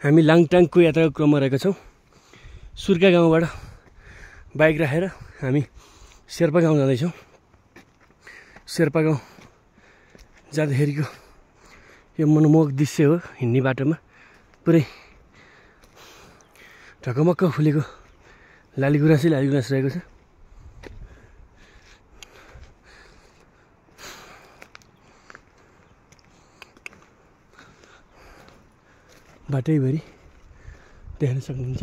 हामी लाङटाङको यात्राको क्रममा रहेका छौँ। सुर्का गाउँबाट बाइक राखेर हामी शेर्पा गाउँ जाँदैछौँ। शेर्पा गाउँ जाँदाखेरिको यो मनमोहक दृश्य हो। हिँड्ने बाटोमा पुरै ढकमक्क फुलेको लालीगुराँसै लालीगुराँस रहेको छ। बाटैभरि देख्न सक्नुहुन्छ।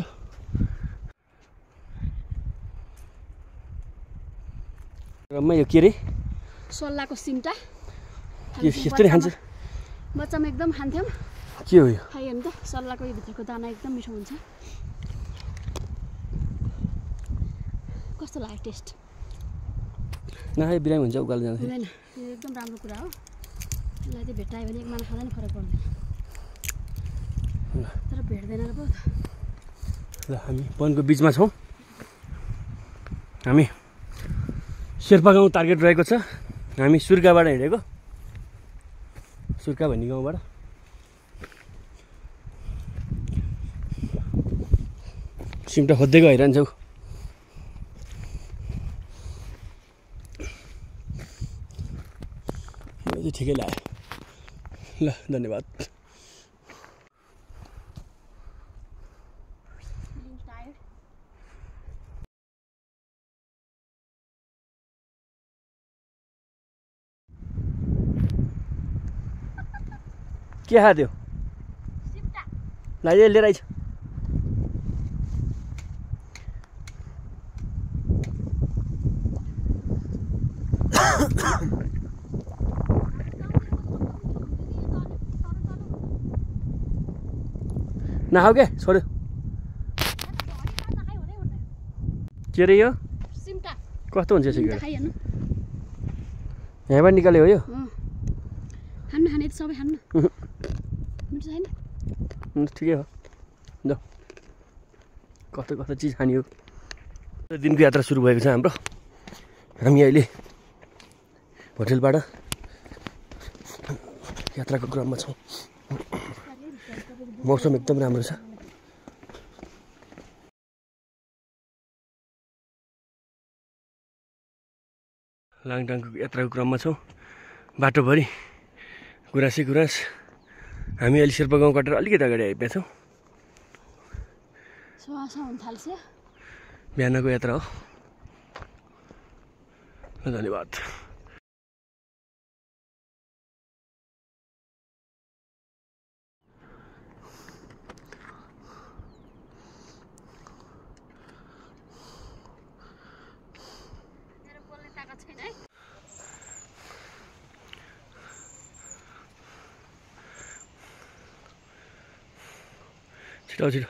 रमा यो के रे? सल्लाको सिम्टा। यस्तो नै खान्छ? बच्चामा एकदम खान्थ्यौँ। के हो यो? खाइयो नि त। सल्लाको यो भित्रको दाना एकदम मिठो हुन्छ। कस्तो लाग्यो टेस्ट? नखाए बिरामी हुन्छ उकालो जाँदा। हुँदैन, यो एकदम राम्रो कुरा हो। यसलाई चाहिँ भेटायो भने एक माना खाँदैन फरक पर्दैन। तर भेट्दैन र पो त। ल हामी वनको बिचमा छौँ। हामी शेर्पा गाउँ टार्गेट रहेको छ। हामी सुर्काबाट हिँडेको। सुर्का भन्ने गाउँबाट सिम्टा खोज्दै गइरहन्छौ। मलाई चाहिँ ठिकै लाग्यो। ल धन्यवाद। के खायो? ल यो लिएर आइज। नखाऊ के छोड्यो। के रे यो? सिम्टा। कस्तो हुन्छ सिगरेट? खाइहाल्नु। यहाँबाट निकाल्यो हो यो? खानु खाने सबै खानु। मिठो छैन? ठिकै हो। ल कस्तो कस्तो चिज खाने हो। दिनको यात्रा सुरु भएको छ हाम्रो। हामी अहिले होटेलबाट यात्राको क्रममा छौँ। मौसम एकदम राम्रो छ। लाङटाङको यात्राको क्रममा छौँ। बाटोभरि गुराँसै गुराँस। हामी अहिले शेर्पा गाउँ काटेर अलिकति अगाडि आइपुगेका छौँ। बिहानको यात्रा हो। धन्यवाद। छिटो छिटो।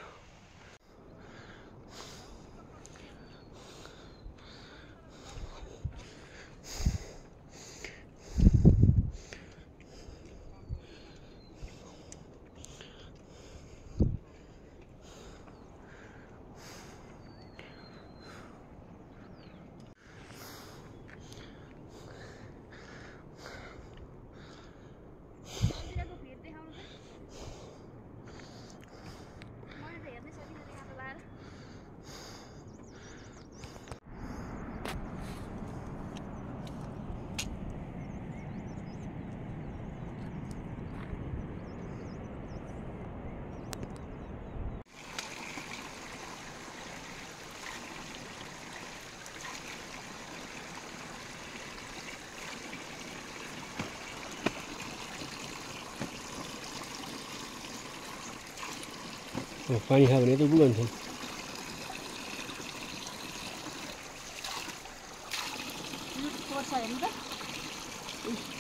पानी खायो भने त बुझ्छ।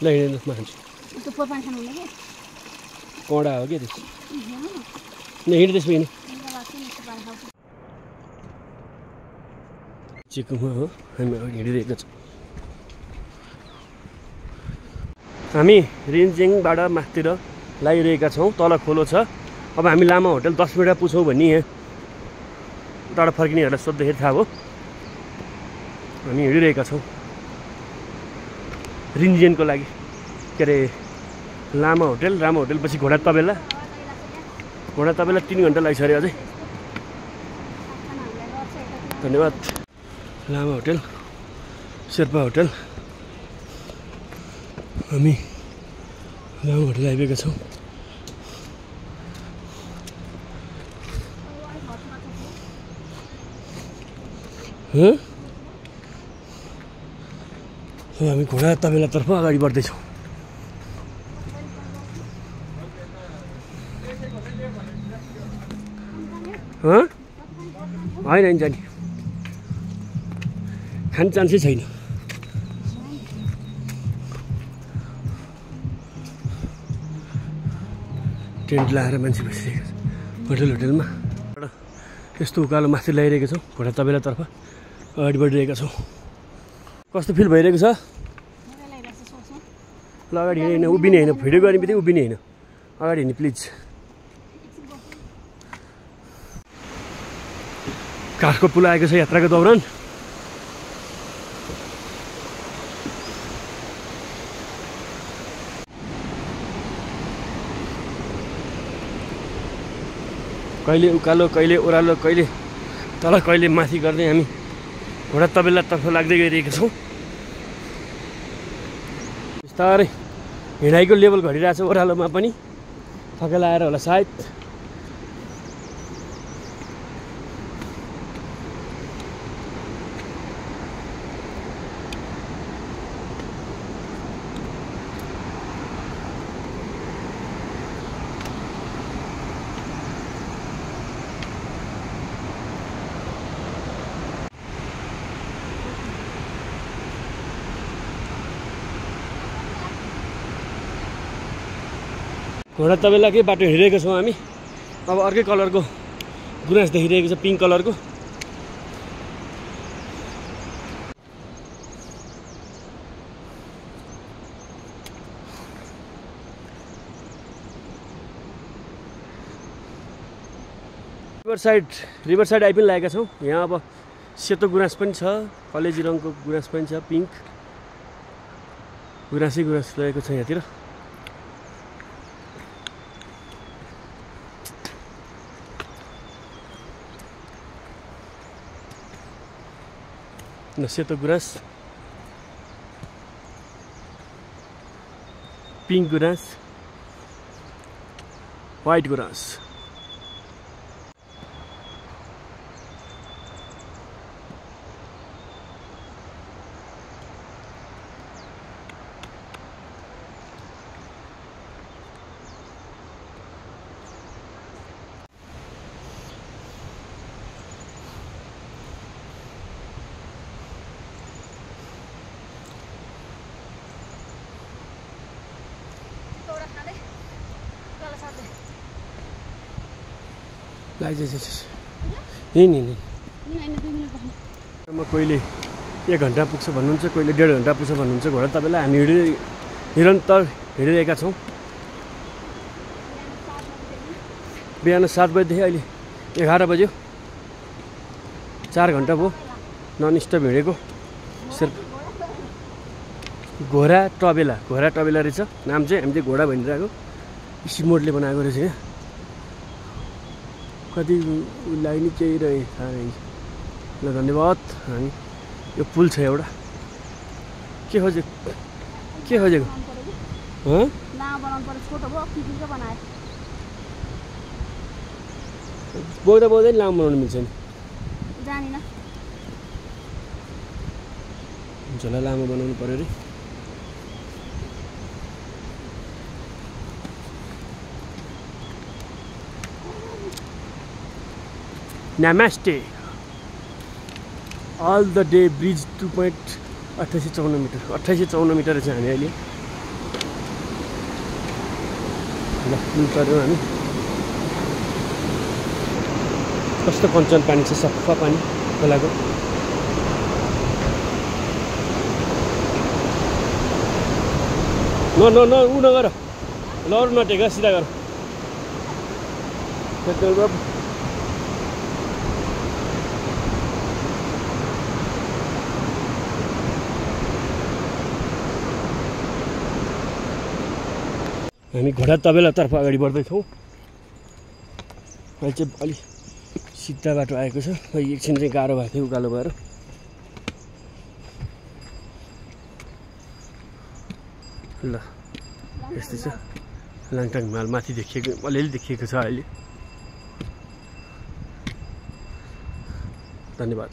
ल हिँड्नुस् म खान्छु। कडा हो क्या त्यस। हिँड त्यसमा हिँड। चिकुमा हो। हामी हिँडिरहेका छौँ। हामी रिन्जिङबाट माथितिर लागिरहेका छौँ। तल खोलो छ। अब हामी लामा होटल 10 मिनटमा पुग्छौँ भन्ने यहाँ उताबाट फर्किनेहरूलाई सोद्धाखेरि थाहा भयो। हामी हिँडिरहेका छौँ रिन्जियनको लागि। के अरे लामा होटल। रामा होटल पछि घोडा तबेला। घोडा तपाईँलाई 3 घन्टा लागिसक्यो अझै। धन्यवाद। लामा होटल, शेर्पा होटल। हामी लामा होटल आइपुगेका छौँ। हामी घोडा तबेलातर्फ अगाडि बढ्दैछौँ। होइन जाने खाने चान्सै छैन। टेन्ट लाएर मान्छे बसिरहेको छ होटलमा। यस्तो उकालो माथि ल्याइरहेको छौँ घोडा तबेलातर्फ अगाडि बढिरहेका छौँ। कस्तो फिल भइरहेको छ? ल अगाडि हिँड्ने होइन, उभिने होइन, भिडियो गर्ने बित्तिकै उभिने होइन, अगाडि हिँड्ने प्लिज। काठको पुल आएको छ यात्राको दौरान। कहिले उकालो, कहिले ओह्रालो, कहिले तल, कहिले माथि गर्दै हामी घोडा तबेलातर्फ लाग्दै गइरहेका छौँ। बिस्तारै हिँडाइको लेभल घटिरहेछ ओह्रालोमा पनि, थकाइ आएर होला सायद। घोडा तबेलाकै बाटो हिँडिरहेको छौँ हामी। अब अर्कै कलरको गुराँस देखिरहेको छ, पिङ्क कलरको। रिभर साइड आइ पनि लागेका छौँ। यहाँ अब सेतो गुराँस पनि छ, कलेजी रङको गुराँस पनि छ, पिङ्क गुराँसै गुराँस रहेको छ यहाँतिर। सेतो गुराँस, पिङ्क गुराँस, व्हाइट गुराँस। कहिले 1 घन्टा पुग्छ भन्नुहुन्छ, कहिले 1.5 घन्टा पुग्छ भन्नुहुन्छ घोडा तबेला। हामी निरन्तर हिँडिरहेका छौँ। बिहान 7 बजीदेखि अहिले 11 बज्यो, 4 घन्टा भयो नन स्टप हिँडेको। घोडा तबेला रहेछ नाम चाहिँ। हामी चाहिँ घोडा भनिरहेको, सिमोडले बनाएको रहेछ। यहाँ कति उसलाई नि केही रहे थाहा रहेछ। ल धन्यवाद। हामी यो पुल छ एउटा, के खोजेको? बोक्दा बोक्दै लामो बनाउनु मिल्छ नि, झोला लामो बनाउनु पर्यो अरे। नमस्ते। All the day bridge 2.5854 meter, 5854 meter छ हामी अहिले। ल पुल पर्यो हामी। कस्तो कञ्चन पानी छ, सफा पानी खोलाको। न न न ऊ नगर, ल अरू नटेक, सिधा गर। हामी घोडा तबेलातर्फ अगाडि बढ्दैछौँ। अहिले चाहिँ अलिक सिधा बाटो आएको छ। एकछिन चाहिँ गाह्रो भएको थियो उकालो भएर। ल यस्तै छ। लाङटाङ हिमाल माथि देखिएको अलिअलि देखिएको छ अहिले। धन्यवाद।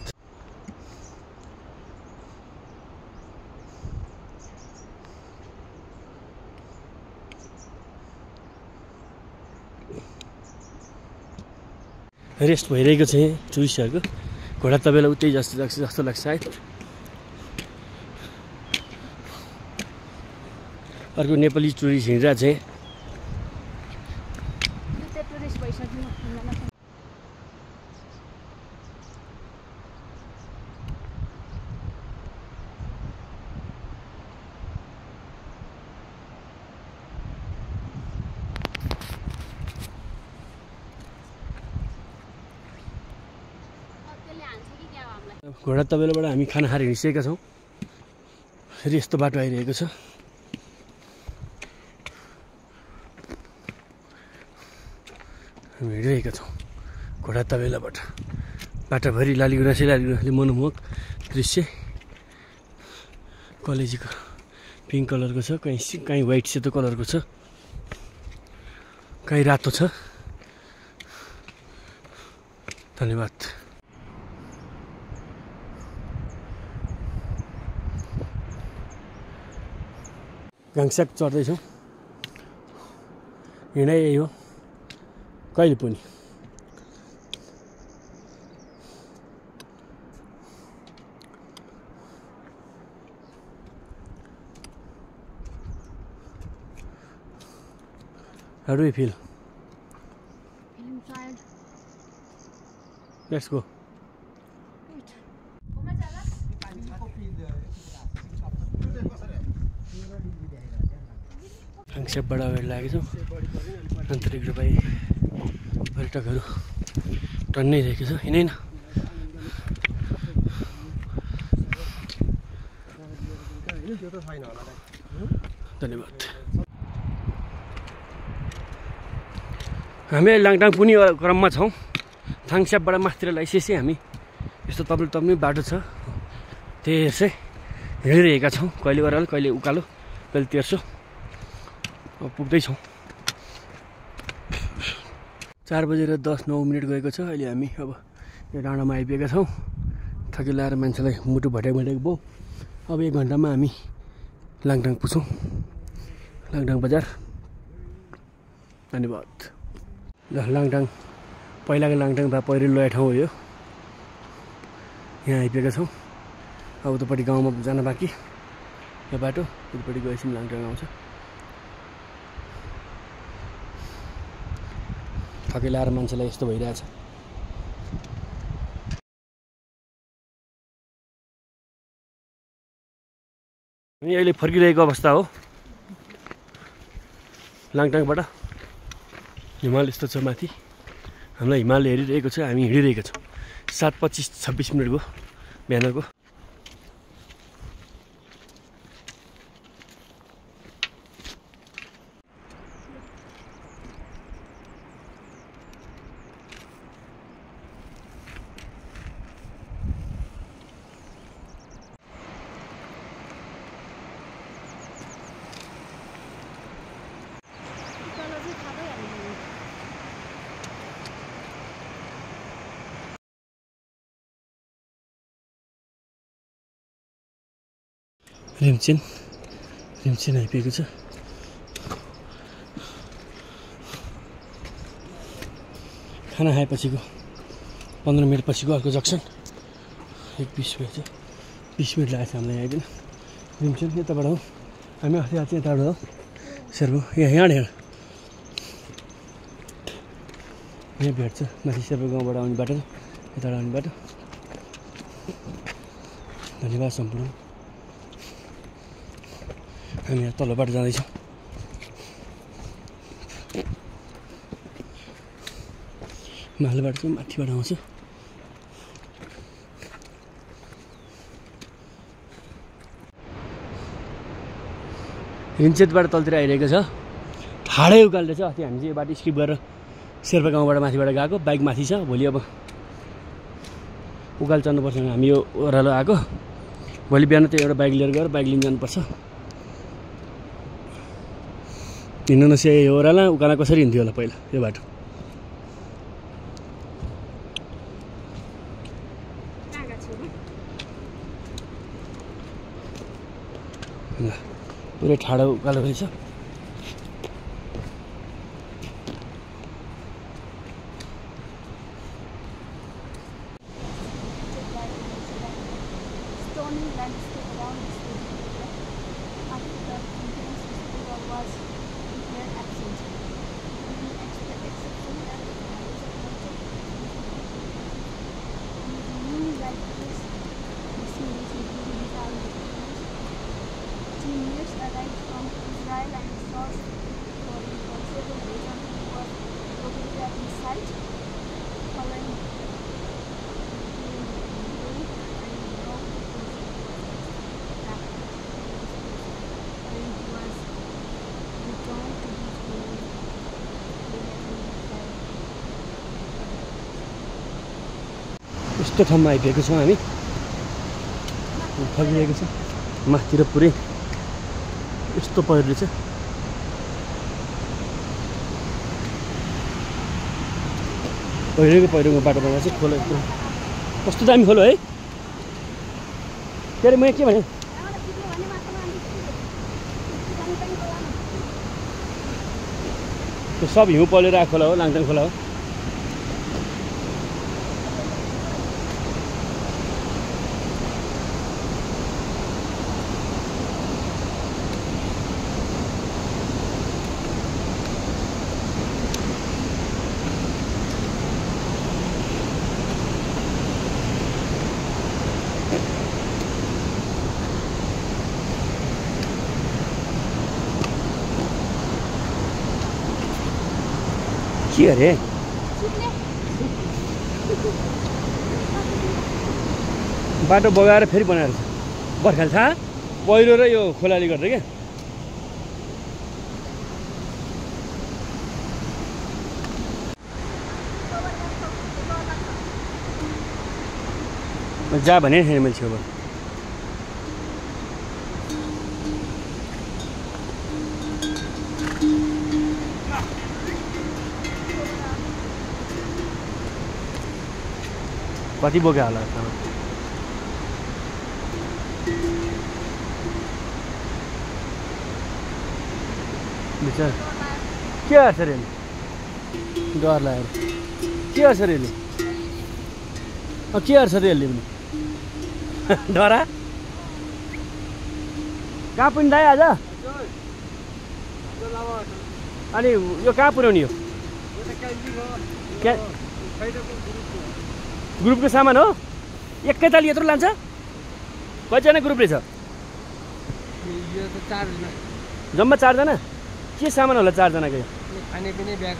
रेस्ट भइरहेको छ यहाँ टुरिस्टहरूको। घोडा तपाईँलाई उतै जस्तो लाग्छ सायद। अर्को नेपाली टुरिस्ट हिँडिरहेको छ। घोडा तबेलाबाट हामी खाना खाएर हिँडिसकेका छौँ। फेरि यस्तो बाटो आइरहेको छ। हामी हिँडिरहेका छौँ घोडा तबेलाबाट। बाटोभरि लालीगुराँसले मनमोहक दृश्य। कलेजीको पिङ्क कलरको छ, कहीँ व्हाइट सेतो कलरको छ, कहीँ रातो छ। धन्यवाद। गाङस्याक चढ्दैछौँ। हिँडाइ यही हो कहिले पनि। How do you feel? Feeling tired. Let's go. गाङस्याकबाट अगाडि लागेछौँ। आन्तरिक रूपै पर्यटकहरू टन्नै रहेको छ। हिँडेन धन्यवाद। हामी लाङटाङ पुग्ने क्रममा छौँ। थाङस्यापबाट माथितिर लगाइसकेपछि हामी यस्तो तप्ने बाटो छ। त्यसै हिँडिरहेका छौँ। कहिले ओह्रालो कहिले उकालो कहिले तेर्सो। अब पुग्दैछौँ। 4:10-9 गएको छ। अहिले हामी अब यो डाँडामा आइपुगेका छौँ। थकिलाएर मान्छेलाई मुटु भट्याएको भयो। अब 1 घन्टामा हामी लाङटाङ पुग्छौँ। लाङटाङ बजार। धन्यवाद। ल लाङटाङ पहिलाको लाङटाङ भए पहिरो लगाएको ठाउँ हो यो। यहाँ आइपुगेका छौँ। अब उतापट्टि गाउँमा जान बाँकी यो बाटो। उतापट्टि गएपछि लाङटाङ आउँछ। थकिलाएर मान्छेलाई यस्तो भइरहेछ। हामी अहिले फर्किरहेको अवस्था हो लाङटाङबाट। हिमाल यस्तो छ माथि। हामीलाई हिमाल हेरिरहेको छ। हामी हिँडिरहेका छौँ। 7:25-26 बिहानको। रिम्चेन आइपुगेको छ। खाना खाएपछिको 15 मिनट पछिको अर्को जक्सन। 1:20 भएछ। 20 मिनट लागेको छ हामीलाई आइदिन। रिम्चेन यताबाट हो। हामी अस्ति चाहिँ यताबाट हो। शेर्पा यहाँ भेट्छ। माथि शेर्पा गाउँबाट आउने बाटो, यताबाट आउने बाटो। धन्यवाद सम्पूर्ण। हामी यहाँ तल्लोबाट जाँदैछौँ। मालबाट चाहिँ माथिबाट आउँछ। हिमचेतबाट तलतिर आइरहेको छ। ठाडै उकालो छ। अस्ति हामी चाहिँ यो बाटो स्किप गरेर शेर्पा गाउँबाट माथिबाट गएको बाइक माथि छ भोलि अब उकालो चढ्नुपर्छ हामी यो ओह्रालो आएको भोलि बिहान त्यो एउटा बाइक लिएर गएर बाइक लिन जानुपर्छ हिँड्नु नसिके यो ओह्रालो उकालो कसरी हिँड्थ्यो होला पहिला यो बाटो पुरै ठाडो उकालो रहेछ यस्तो ठाउँमा आइपुगेको छौँ हामी फगिरहेको छ माथितिर पुरै यस्तो पहिरो छ पहिरोको बाटोमा चाहिँ खोला कस्तो दामी खोलो है के अरे मैले के भने त्यो सब हिउँ पलेर आएको खोला हो लाङटाङ खोला हो के अरे बाटो बगाएर फेरि बनाएर छ बर्खाले थाहा पहिरो र यो खोलाले गर्दा क्या जा भने मैले छेउमा कति बोक्यो होला विचार के गर्छ रे डर लागेर के गर्छ रे यसले के गर्छ रे यसले पनि डरा कहाँ पनि दाइ आज अनि यो कहाँ पुर्याउने हो ग्रुपको सामान हो एकैताल यत्रो लान्छ कतिजना ग्रुप रहेछ जम्मा 4 जना के सामान होला 4 जनाको खानेपिने ब्याग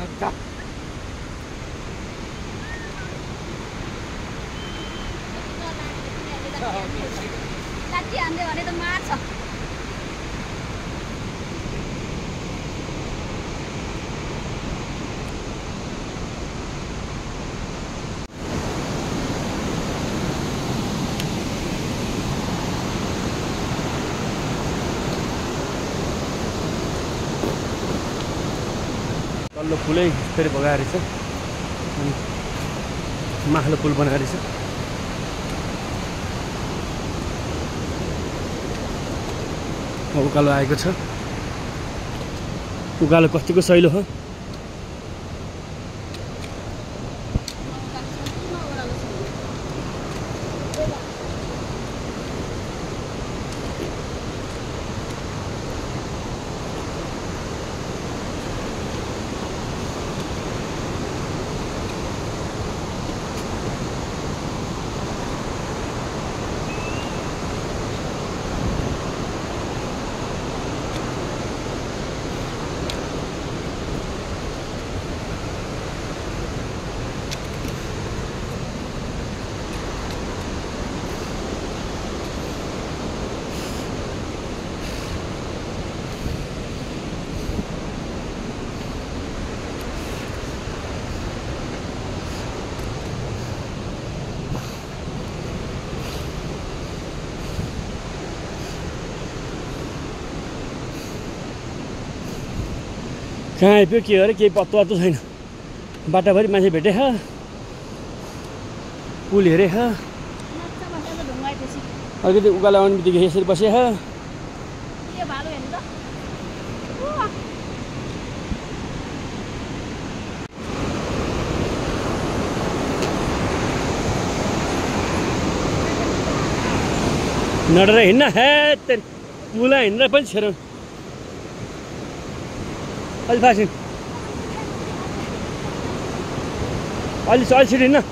तल्लो पुलै फेरि बगाएर छ अनि माथिल्लो पुल बनाएर छ उकालो आएको छ उकालो कतिको सहिलो हो कहाँ आइपुग्यो के अरे केही पत्तो पत्तो छैन बाटाभरि मान्छे भेटे पुल हेरे अलिकति उकालो आउने बित्तिकै यसरी बसे नडर हिँड्न पुला हिँड्न पनि छेर अलि फासिन अलि छिटो हिँड्न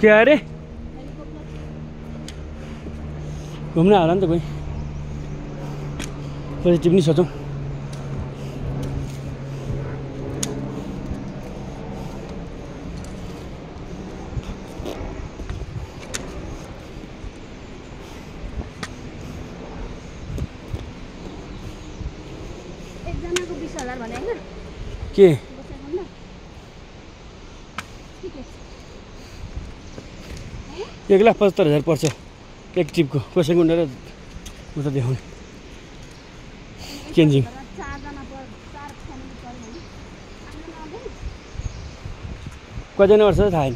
क्या अरे घुम्न आला नि त कोही पछि टिप्नी सोचौँ एकजनाको 20,000 भने हैन के एक 1,75,000 पर्छ एक टिपको कसैको उडेर उता देखाउने केन्जिङ कतिजना पर्छ थाहा छैन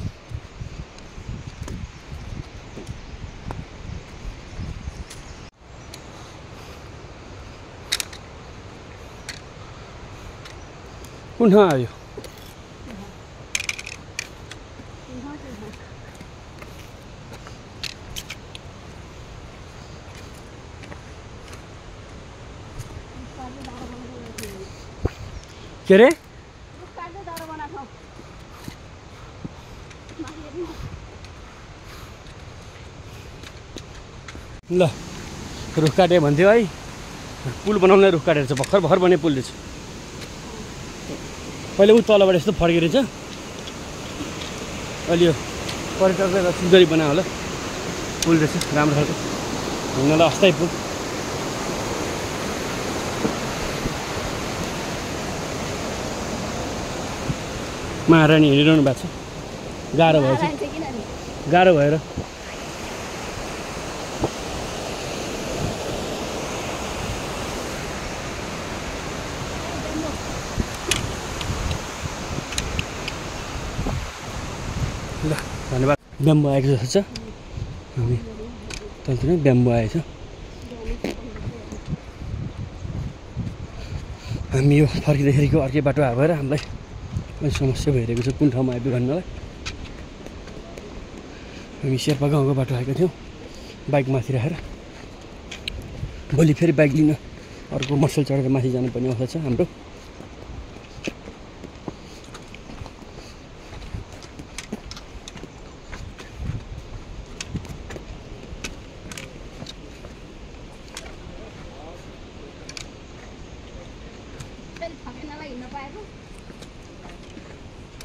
कुन ठाउँ आयो के अरे ल रुख काटे भन्थ्यो है पुल बनाउनलाई रुख काटेर चाहिँ भर्खर बने पुल रहेछ पहिले ऊ तलबाट यस्तो फर्केर रहेछ अहिले यो पर्यटकलाई सुन्दरी बनायो होला पुल रहेछ राम्रो खालको हिँड्नलाई अस्थायी पुल महारानी हिँडिरहनु भएको छ गाह्रो भएर ल धन्यवाद ब्याम्बो आएको जस्तो छ हामी तलतिर ब्याम्बो आएछ हामी यो फर्किँदाखेरिको अर्कै बाटो आएर हामीलाई अहिले समस्या भइरहेको छ कुन ठाउँमा आइपुग्यो भन्नलाई हामी शेर्पा गाउँको बाटो आएका थियौँ बाइक माथि राखेर भोलि फेरि बाइक लिन अर्को मसल चढेर माथि जानुपर्ने अवस्था छ हाम्रो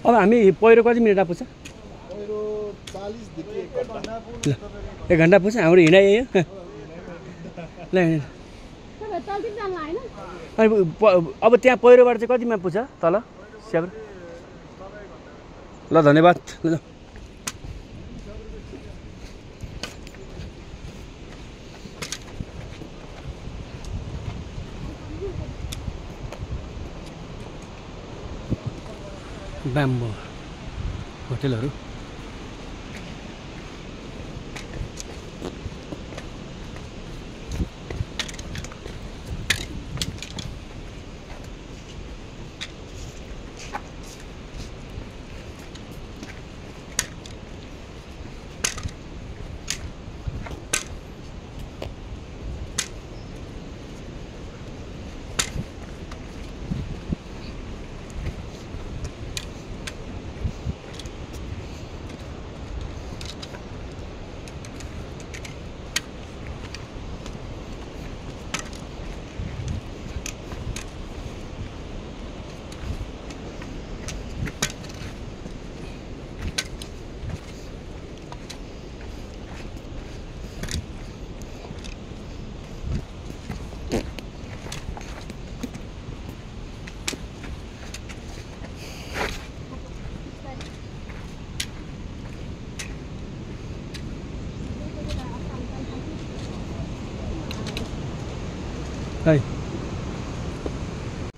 अब हामी पहिरो कति मिनट पुग्छ पहिरो 40 देखि 1 घण्टा ल 1 घण्टा पुग्छ हाम्रो हिँडाइ यो ल अब त्यहाँ पहिरोबाट चाहिँ कतिमा पुग्छ तल स्याब्र ल धन्यवाद ल ब्याम्बो होटेलहरू है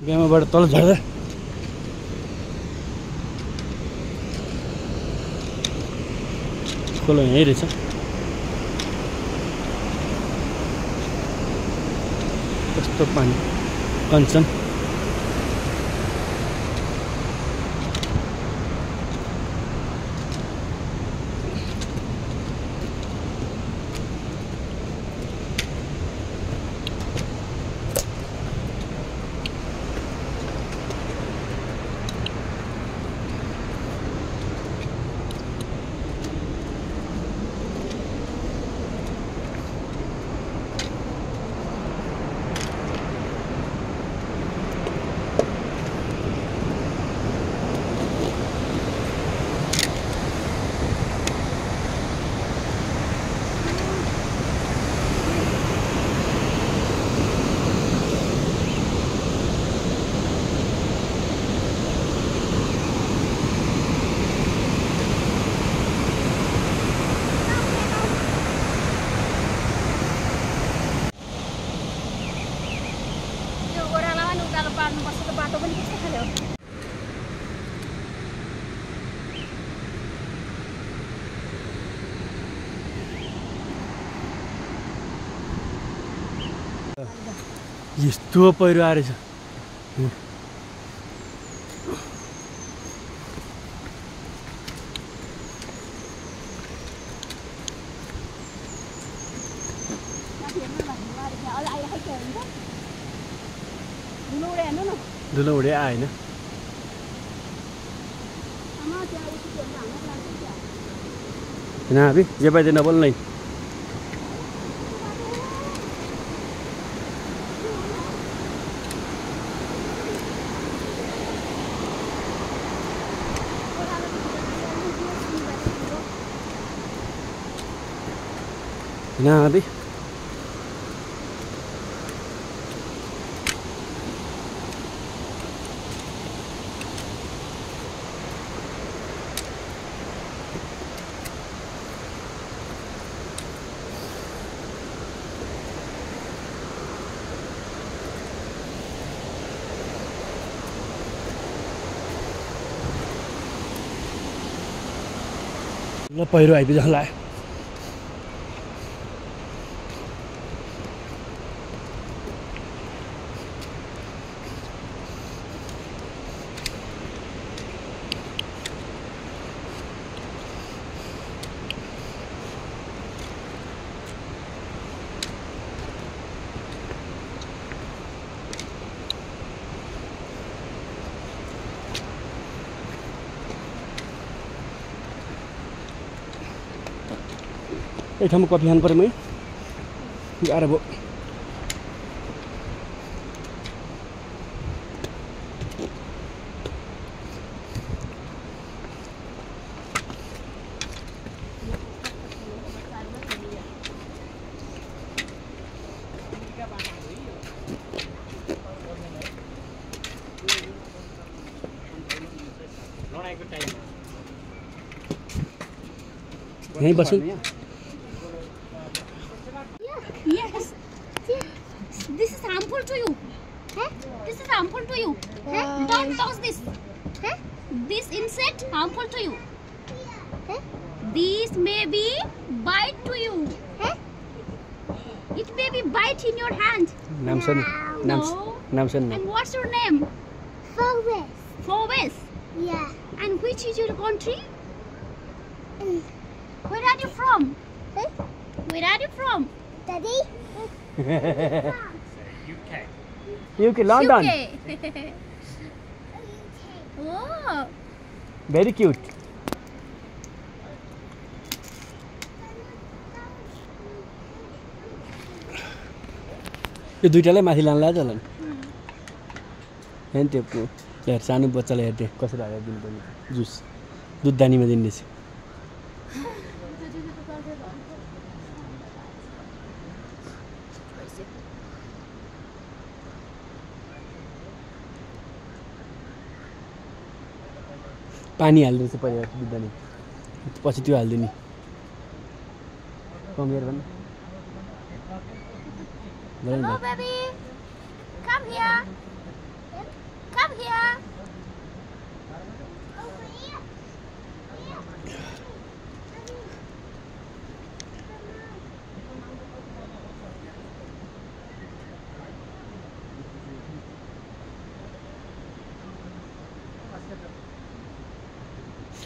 गाउँबाट तल झर्दा खोला यहीँ रहेछ कस्तो पानी कञ्चन बाटो पनि कस्तो खाले हो यस्तो पहिरो आएछ धुलो उडे आएन ना अभी जे पाइदे नबोल नहीं ना अभी ल पहिरो आइपुग्छ होला एक ठाउँमा कफी खानु पर्यो मै गाह्रो भयो यहीँ बसौँ Yes. This is harmful to you. Huh? This is harmful to you. Huh? Don't touch this. Huh? This insect harmful to you. Huh? This may be bite to you. Huh? It may be bite in your hand. Namson. No. Namson. And what's your name? Forest. Forest. Yeah. And which is your country? Where are you from? Huh? Where are you from? Daddy? UK, London. UK. Oh. Very cute. यो दुईटालाई माथि लान लाग्यो होला नि होइन त्यो हेर सानो बच्चालाई हेर्थे कसरी हालेर दिनुपर्ने जुस दुध दानीमा दिने रहेछ पानी हाल्दो रहेछ पहिला दुध दानी पछि त्यो हाल्दियो नि कमेर भन्नु Hello, baby. Come here. Come here.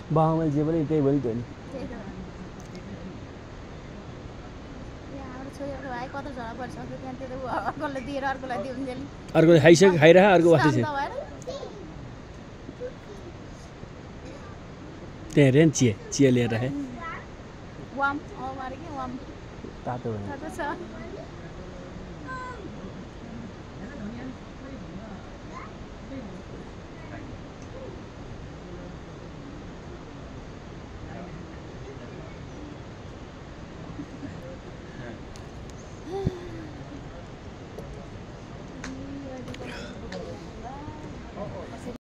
बाबामा जे पनि त्यही भयो नि त नि अर्को खाइसक्यो खाइरह अर्को बस्दैछ त्यहाँ हेरे नि चिया लिएर राखे तातो